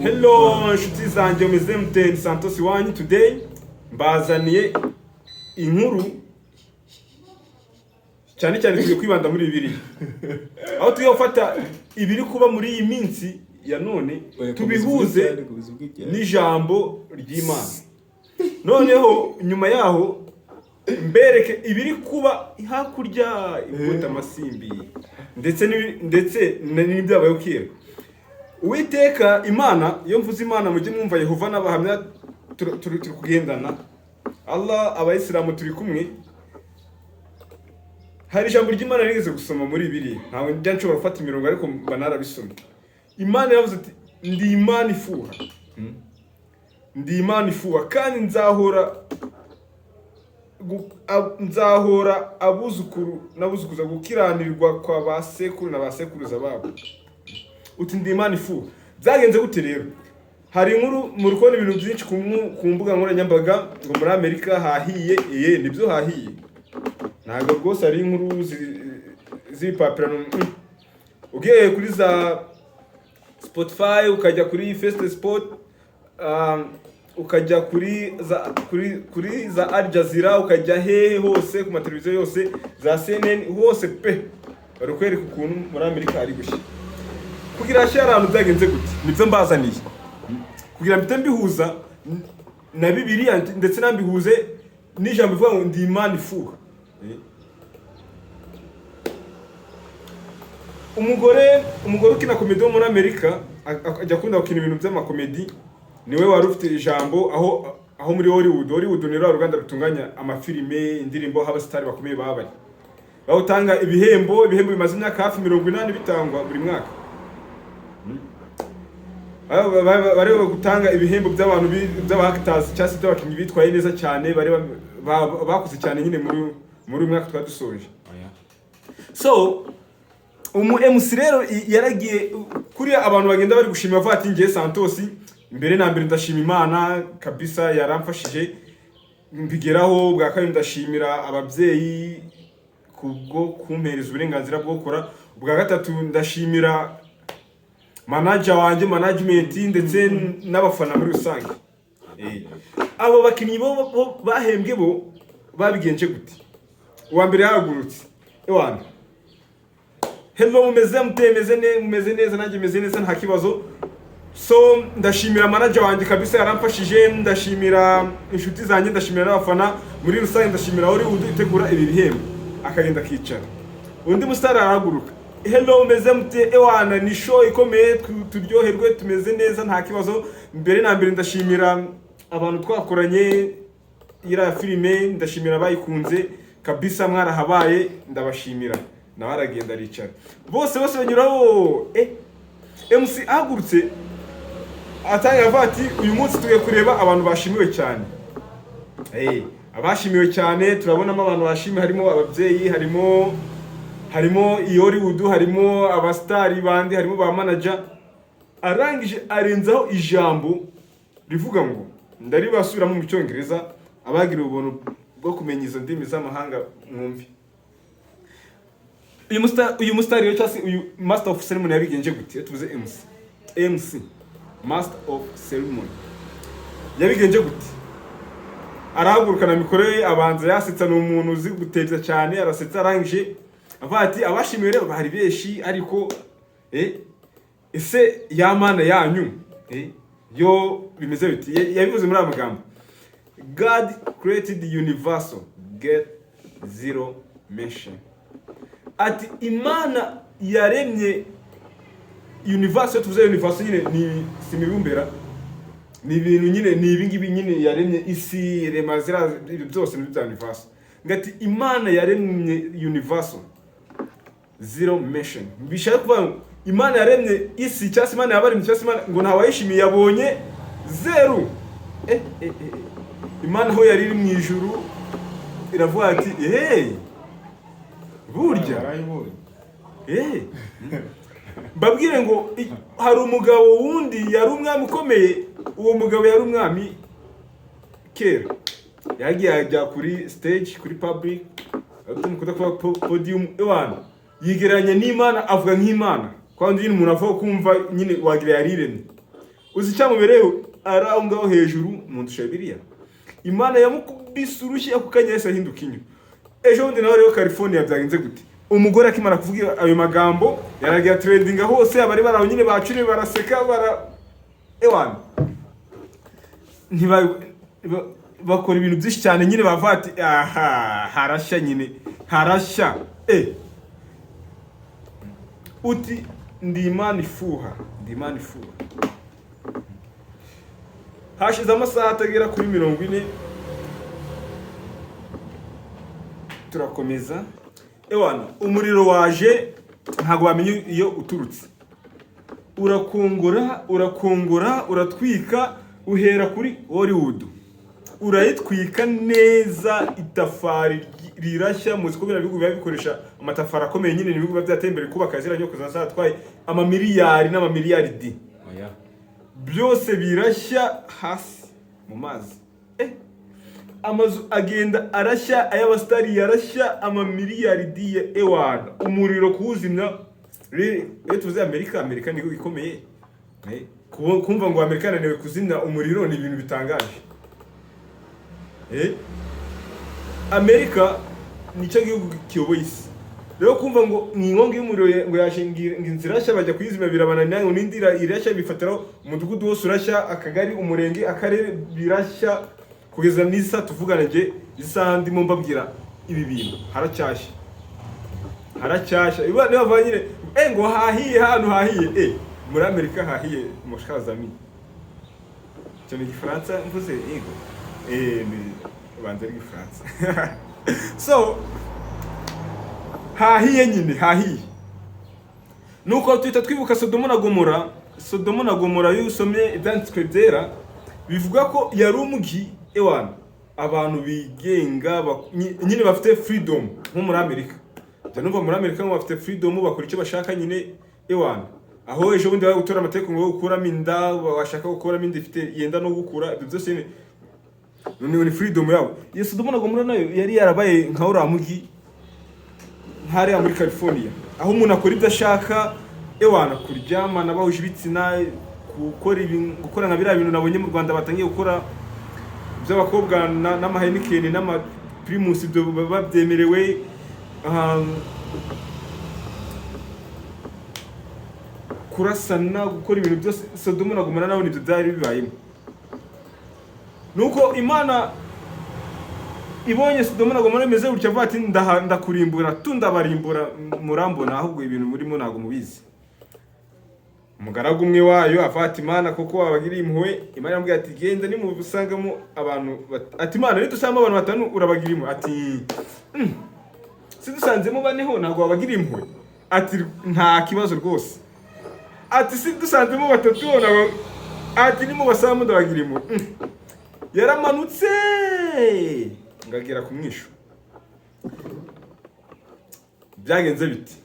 Hello nshuti zanjye, meze mute? Santos iwanyu. Today mbazaniye inkuru, cyane cyane tugiye kwibanda muri Bibiliya, aho tugiye gufata ibiri kuba muri iyi minsi ya none tubihuze n'ijambo ry'Imana. Noneho nyuma yaho mbereke ibiri kuba hakurya i Amasimbi ndetse n'ibyabayeho kera. Uwiteka Imana, iyo mvuze Imana mujye mwumva Yehova n'abahamya turi kugendana, Allah, abayisilamu turi kumwe. Hari ijambo ry'Imana rigeze gusoma muri Bibiliya, ntabwo njya nshobora gufata imirongo ariko mba narabisomye. Imana yavuze ati: "Ndi Imana ifuha, ndi Imana ifuha, kandi nzahora abuzukuru n'abuzukuruza gukiranirwa kwa ba sekuru na ba sekuruza babo." Uti: "Ndi Imana ifuha." Byagenze gute rero? Hari inkuru muri kubona ibintu byinshi ku mbuga nkoranyambaga ngo muri Amerika hahiye. Iye nibyo, hahiye. Ntabwo rwose ari inkuru z'ibipapirano. Ugiye kuri za Spotify, ukajya kuri First Sport, ukajya kuri za Al Jazeera, ukajya hehe hose ku mateleviziyo yose, za CNN hose pe, bari kwereka ukuntu muri Amerika hari gushya. Kugira hashya ahantu byagenze gute? Nibyo mbazaniye kugira mpite mbihuza na Bibiliya, ndetse nambihuze n'ijambo rivuga ngo: "Ndi Imana ifuha." Umugore ukina comedy wo muri Amerika, ajya akunda gukina ibintu by'amakomedi, niwe wari ufite ijambo aho muri Hollywood. Hollywood ni rwa ruganda rutunganya amafilime, indirimbo, aho abasitari bakomeye baba bari bawutanga ibihembo. Ibihembo bimaze imyaka hafi 80 bitangwa buri mwaka. Bari gutanga ibihembo by'abantu by'aba actors cyangwa se by'abakinnyi bitwaye neza cyane, bari bakoze cyane nyine muri uyu mwaka twari dusoje. So umu MC rero yaragiye kuriya abantu bagenda bari gushima, bavuga ati: "Ngiye Santos, mbere na mbere ndashima Imana kabisa yaramfashije mbigeraho. Bwa kabiri ndashimira ababyeyi kubwo kumpereza uburenganzira bwo gukora. Ubwa gatatu ndashimira manager wanjye, management, ndetse n'abafana muri rusange." Abo bakinnyi bo bahembwe bo babigenje gute? Uwa mbere yahagurutse: "Ewana, hello, mumeze mute? Mumeze neza? Nanjye meze neza, nta kibazo. So ndashimira manager wanjye kabisa yaramfashije, ndashimira inshuti zanjye, ndashimira n'abafana muri rusange, ndashimira Hollywood itegura ibi bihembo." Akagenda akicara. Undi musitari arahaguruka: "Hello, mumeze mute? Ewana, ni show ikomeye, turyoherwe. Tumeze neza, nta kibazo. Mbere na mbere ndashimira abantu twakoranye iriya filime, ndashimira abayikunze kabisa, mwarahabaye, ndabashimira." Nawe aragenda aricara. Bose bose banyuraho. MC ahagurutse atangira avuga ati: "Uyu munsi tugiye kureba abantu bashimiwe cyane. Abashimiwe cyane, turabonamo abantu bashimiwe, harimo ababyeyi, harimo Hollywood, harimo abasitari bandi, harimo ba manager." Arangije arenzaho ijambo rivuga ngo, ndaribasubiramo mu Cyongereza, abagira ubuntu bwo kumenya izo ndimi z'amahanga mwumve. Uyu mustar rero, cyangwa se uyu master of ceremony, yabigenje gute? Iyo tuvuze MC, MC, master of ceremony, yabigenje gute? Arahaguruka na mikoro ye, abanza yasetsa, ni umuntu uzi gutebya cyane, arasetsa. Arangije avuga ati: "Abashimiwe rero bari benshi, ariko ese ya Mana yanyu yo bimeze biti?" Yabivuze muri aya magambo: "God created the universal, get zero mention." Ati: "Imana yaremye universe." Iyo tuvuze universe nyine ni si imibumbera, ni ibintu nyine, ni ibi ngibi nyine yaremye isi, rema ziriya, ibyo byose ni bya universe. Ngati: "Imana yaremye universe, zero mention." Bishaka kuvuga ngo Imana yaremye isi, cyangwa se Imana yabaremye, cyangwa se Imana ngo ntawayishimiye, yabonye zeru. Imana aho yari iri mu ijuru iravuga ati: "Hey, burya Warayibonye. Mbabwire ngo hari umugabo wundi yari umwami ukomeye. Uwo mugabo yari umwami kera, yagiye ajya kuri stage, kuri public, mukunda kuvuga podium. Ewana, yigereranya n'Imana, avuga nk'Imana, kwa nyine umuntu avuga kumva nyine wagira yariremye. Uzi icyamubereyeho? Ari aho ngaho hejuru mu ndusha Bibiliya, Imana yamukubise urushyi, ako kanya yahise ahinduka inyo. Ejo bundi nawe rero California byagenze gute? Umugore akimara kuvuga ayo magambo yaragiye trendinga hose, abari bari aho nyine bacuriye baraseka, bara ewana ntiba bakora ibintu byinshi cyane nyine, bavuga ati aha harashya nyine, harashya. Uti ndi Imana ifuha, ndi Imana ifuha. Hashize amasaha atagera kuri 40, turakomeza. Ewana umuriro waje, ntabwo bamenya iyo uturutse, urakungura, urakungura, uratwika, uhera kuri Hollywood urayitwika neza, itafari rirashya. Muzi ko biriya bihugu biba bikoresha amatafari akomeye nyine, ni ibihugu biba byateye imbere kubaka ziriya nyubako ziba zatwaye amamiliyari n'amamiliyaridi. Oya. Byose birashya hasi mu mazi. Amazu agenda arashya, ay'abasitari yarashya, amamiliyaridi ya ewana, umuriro kuwuzimya. Iyo tuvuze Amerika, Amerika ni igihugu gikomeye. Kumva ngo Amerika yananiwe kuzimya umuriro ni ibintu bitangaje. Amerika nicyo gihugu kiyoboye isi. Rero kumva ngo ni inkongi y'umuriro ngo yaje, ngo inzu irashya, bajya kuyizimya birabananira, ngo n'indi irashya, bifatiraho umudugudu wose urashya, akagari, umurenge, akarere birashya, kugeza n'isaha tuvugana njye, isaha ndimo mbabwira ibi bintu haracyashya, haracyashya. Iba niba bavuga nyine ngo hahiye, hano hahiye, muri Amerika hahiye, mushazami. Icyo ni igifaransa mvuze? Yego, ni banza ari igifaransa. So hahiye nyine, hahiye. Nuko tuhita twibuka Sodomo na Gomora. Sodomo na Gomora, iyo usomye ibyanditswe byera bivuga ko yari umugi ewana abantu bigenga, nyine bafite freedom nko muri Amerika. Njya numva muri Amerika ngo bafite freedom, bakora icyo bashaka nyine ewana, aho ejo bundi bari gutora amategeko ngo gukuramo inda, bashaka gukuramo inda ifite yenda no gukura, ibyo byose ni freedom yabo. Iyo Sodomo na Gomora nayo yari yarabaye nka uriya mugi hariya muri California, aho umuntu akora ibyo ashaka ewana, kuryamana bahuje ibitsina, gukora ibi, gukora nka biriya bintu nabonye mu Rwanda batangiye gukora by'abakobwa n'ama Heineken n'ama Primus, ibyo baba babyemerewe. Kurasana, gukora ibintu byose. Sodomo na Gomora nabo nibyo byari bibayemo. Nuko Imana ibonye Sodomo na Gomora bimeze gutya, avuga ati ndakurimbura tu, ndabarimbura, murambona, ahubwo ibintu murimo ntabwo mubizi. Umugaragu umwe wayo avuga ati Imana kuko wabagiriye impuhwe. Imana iramubwira ati genda, nimubusangamo abantu ati Imana nidusangamo abantu batanu urabagira impuhwe? Ati sidusanzemo bane ho ntabwo wabagiriye impuhwe? Ati nta kibazo rwose. Ati sidusanzemo batatu ho ntabwo? Ati nimubasangamo ndabagira impuhwe. Yaramanutse ngagera ku mwisho. Byagenze biti?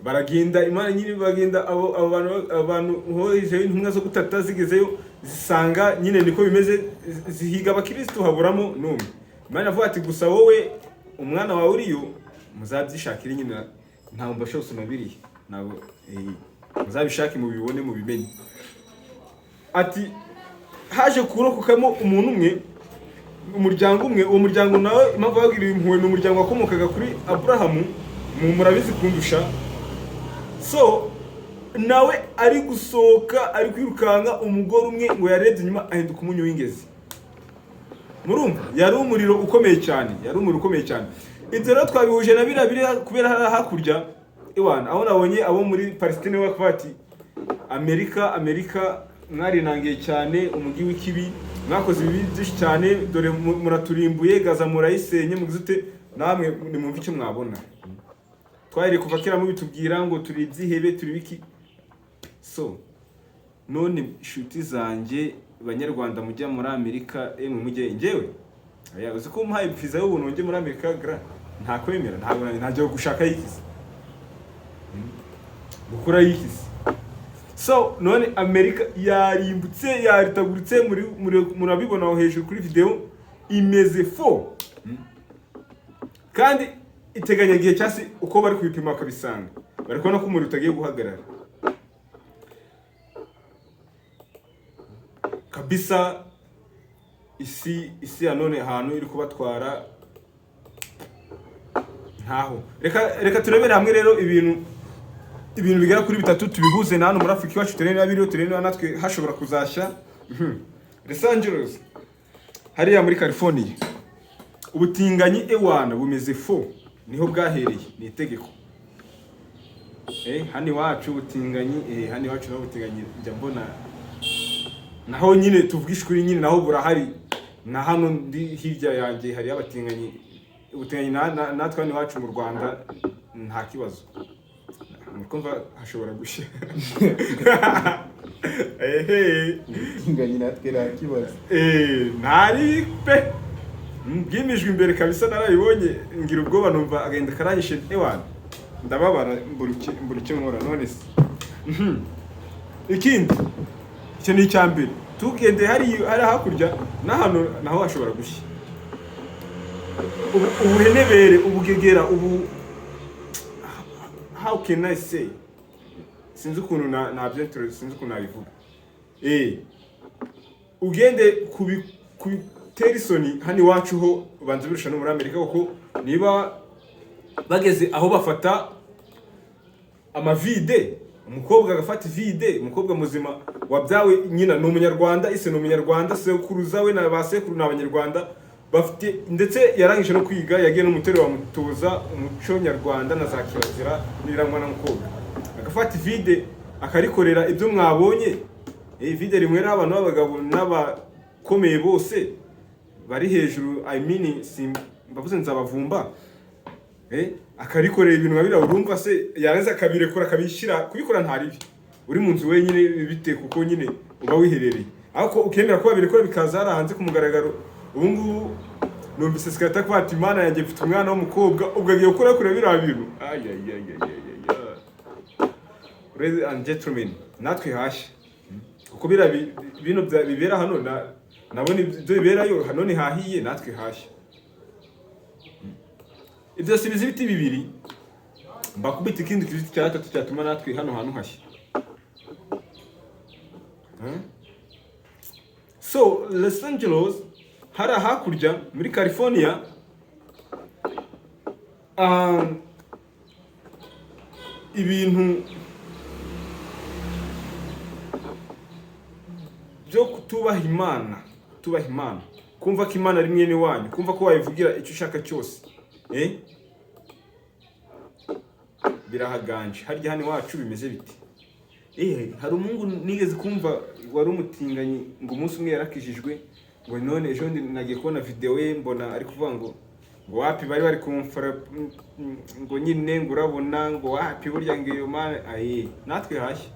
Baragenda, Imana nyine bagenda, abo bantu, abantu hohejeho intumwa zo gutata, zigezeyo zisanga nyine niko bimeze, zihiga abakirisitu haburamo n'umwe. Imana avuga ati gusa wowe umwana wawe uriyo muzabyishakire nyine, ntabwo mbasha gusoma biriya, ntabwo muzabishake mubibone mubimenye. Ati haje kurokokamo umuntu umwe, umuryango umwe. Uwo muryango nawe impamvu babwiriye impuhwe ni umuryango wakomokaga kuri Aburahamu, murabizi kundusha. So nawe ari gusohoka ari kwirukanka, umugore umwe ngo yarebye inyuma ahinduka umunyu w'ingezi. Murumva yari umuriro ukomeye cyane, yari umuriro ukomeye cyane. Ibyo rero twabihuje na biriya biri kubera hariya hakurya iwana, aho nabonye abo muri Palestine bavuga ati Amerika, Amerika mwarinangiye cyane, umujyi w'ikibi, mwakoze ibibi byinshi cyane, dore muraturimbuye, Gaza murayisenye, mugize ute, namwe nimwumve icyo mwabona. Twahereye kuva kera mubitubwira ngo turi ibyihebe, turi biki. So none inshuti zanjye banyarwanda mujya muri Amerika, emwe mujye, njyewe aya uzi ko umuhaye visa y'ubuntu njye muri Amerika gra ntakwemera, ntabwo ntajya gushaka yikize, gukora yikize. So none Amerika yarimbutse, yaritaguritse, murabibona aho hejuru kuri video imeze fo. Kandi iteganyagihe cyangwa se uko bari kubipima bakabisanga, bari kubona ko umuriro utagiye guhagarara. Kabisa isi ya none ahantu iri kubatwara ntaho. Reka turebere hamwe rero ibintu bigera kuri bitatu, tubihuze na hano muri Afurika iwacu, turebe niba biriho, turebe niba natwe hashobora kuzashya. Los Angeles hariya muri California, ubutinganyi ewana bumeze fo, niho bwahereye, ni itegeko. Hano iwacu ubutinganyi, hano iwacu naho ubutinganyi njya mbona naho nyine, tuvugisha ukuri nyine, naho burahari. Na hano ndi hirya yanjye hari abatinganyi. Ubutinganyi natwe hano iwacu mu Rwanda nta kibazo. Kumva hashobora gushya, ehe. Inganye natwe nta kibazo. Ntari pe bwimijwe imbere kabisa, narabibonye ngira ubwoba, numva agahinda karanyishe, ewana ndababara, mbura icyo nkora. None se Ikindi, icyo ni icya mbere. Tugende hari hakurya n'ahantu naho hashobora gushya. Ubuhenebere, ubugegera, ubu, how can I say, sinzi ukuntu na nabyentro, sinzi ukuntu nabivuga. Ugende kubitera isoni. Hano iwacu ho banza birusha no muri Amerika, kuko niba bageze aho bafata amavide, umukobwa agafata ivide, umukobwa muzima wabyawe, nyina ni Umunyarwanda, ise ni Umunyarwanda, sekuruza we na ba sekuru ni Abanyarwanda, bafite ndetse yarangije no kwiga, yagiye n'umutero bamutoza umuco nyarwanda na za kirazira n'ibirangwa n'umukobwa, agafata ivide akarikorera ibyo mwabonye. Ivide rimwera abantu b'abagabo n'abakomeye bose bari hejuru, I mean, mbavuze nzabavumba. Akarikorera ibintu nka biriya, urumva se yarangiza akabirekura akabishyira kubikora nta ribi, uri mu nzu wenyine bite, kuko nyine uba wiherereye, ariko ukemera ko babirekura bikaza hariya hanze ku mugaragaro. Ubu ngubu numvise sikata ko ati: "Imana yanjye, mfite umwana w'umukobwa, ubwo agiye gukora kure biriya bintu." Ayayayayaya! Ladies and gentlemen, natwe hashya, kuko biriya bino bibera hano nabona ibyo biberayo hano ntihahiye, natwe hashya. Ibyo si ibiti bibiri, mbakubita ikindi kibiti cya gatatu cyatuma natwe hano hantu hashya. So Los Angeles hariya hakurya muri California, ibintu byo kutubaha Imana, kutubaha Imana, kumva ko Imana ari mwene wanyu, kumva ko wayivugira icyo ushaka cyose, birahaganje. Harya hano iwacu bimeze bite? Hari umuhungu nigeze kumva wari umutinganyi, ngo umunsi umwe yarakijijwe, ngo none ejo bundi nagiye kubona video ye, mbona ari kuvuga ngo wapi, bari kumfara, ngo nyine ngo urabona ngo wapi, burya ngo iyo Mana aye natwe hashya.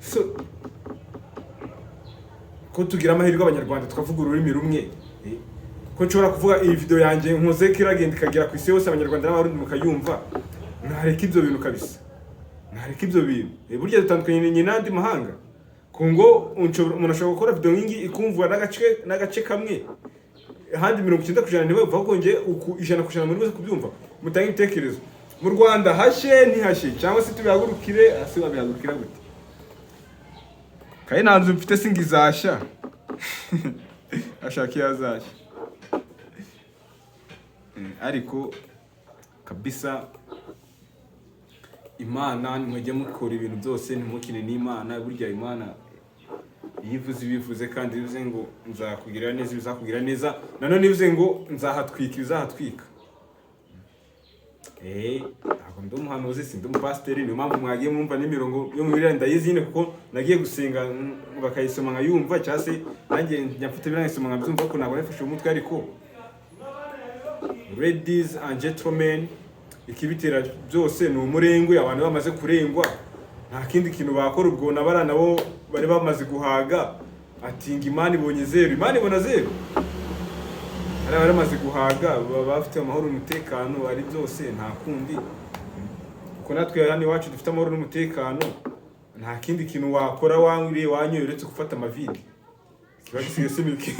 So ko tugira amahirwe Abanyarwanda tukavuga ururimi rumwe, ko nshobora kuvuga iyi video yanjye nkoze ko iragenda ikagera ku isi yose, Abanyarwanda n'Abarundi mukayumva, mwareka ibyo bintu kabisa, mwareka ibyo bintu. Burya dutandukanye n'andi mahanga. Kongo umuntu ashobora gukora video nk'ingi ikumvwa n'agace kamwe, ahandi 90% ntibumva, ahubwo njye uku 100% muri buze kubyumva. Mutange ibitekerezo: mu Rwanda hashye ntihashye, cyangwa se tubihagurukire? Hasi babihagurukira gute? Kandi nta nzu mfite, singa izashya, ashaka iyo azashya. Ariko kabisa Imana, nimujye mukora ibintu byose ntimukine n'Imana. Burya Imana iyo ivuze ibivuze, kandi bivuze ngo nzakugirira neza ibizakugira neza, nanone ivuze ngo nzahatwika ibizahatwika. Ntabwo ndi umuhanuzi, sindi umupasiteri, niyo mpamvu mwagiye mwumva n'imirongo yo mu Bibiliya ndayizi nyine, kuko nagiye gusenga bakayisoma nkayumva, cyangwa se nanjye njya mfite Bibiliya nkayisoma nkabyumva, ko ntabwo nafashe umutwe. Ariko ladies and gentlemen, ikibitera byose ni umurengwe. Abantu bamaze kurengwa nta kindi kintu bakora. Ubwo na bariya nabo bari bamaze guhaga, ati ngo Imana ibonye zeru, Imana ibona zeru. Hari abari bamaze guhaga, baba bafite amahoro n'umutekano ari byose, nta kundi, kuko natwe hano iwacu dufite amahoro n'umutekano, nta kindi kintu wakora wanyuriye wanyoye uretse gufata amavide, kiba gisigaye simike.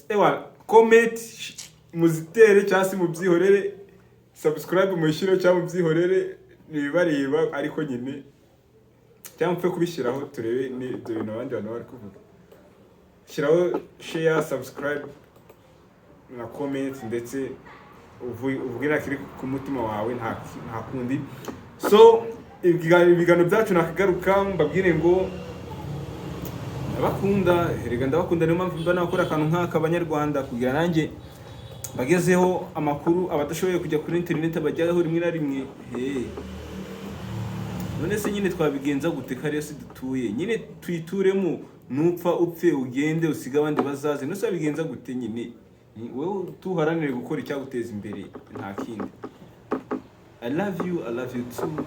Ewa, comment muzitere cyangwa se mubyihorere. Subscribe muyishyireho cyangwa mubyihorere, ntibibareba, ariko nyine cyangwa mupfe kubishyiraho turebe ni ibyo bintu abandi bantu bari kuvuga. Shyiraho share, subscribe na comment, ndetse uvuge kiri ku mutima wawe, nta kundi. So ibiganiro byacu nakagaruka, mbabwire ngo ndabakunda. Erega ndabakunda, niyo mpamvu mba nakora akantu nk'aka, Abanyarwanda, kugira nanjye bagezeho amakuru abadashoboye kujya kuri interineti bajyaho rimwe na rimwe. Hey. None se nyine twabigenza gute? Kariya si dutuye nyine, tuyituremo. Nupfa upfe, ugende usige abandi bazaze. None se wabigenza gute nyine? Wowe tuharanire gukora icyaguteza imbere, nta kindi. I love you, I love you too.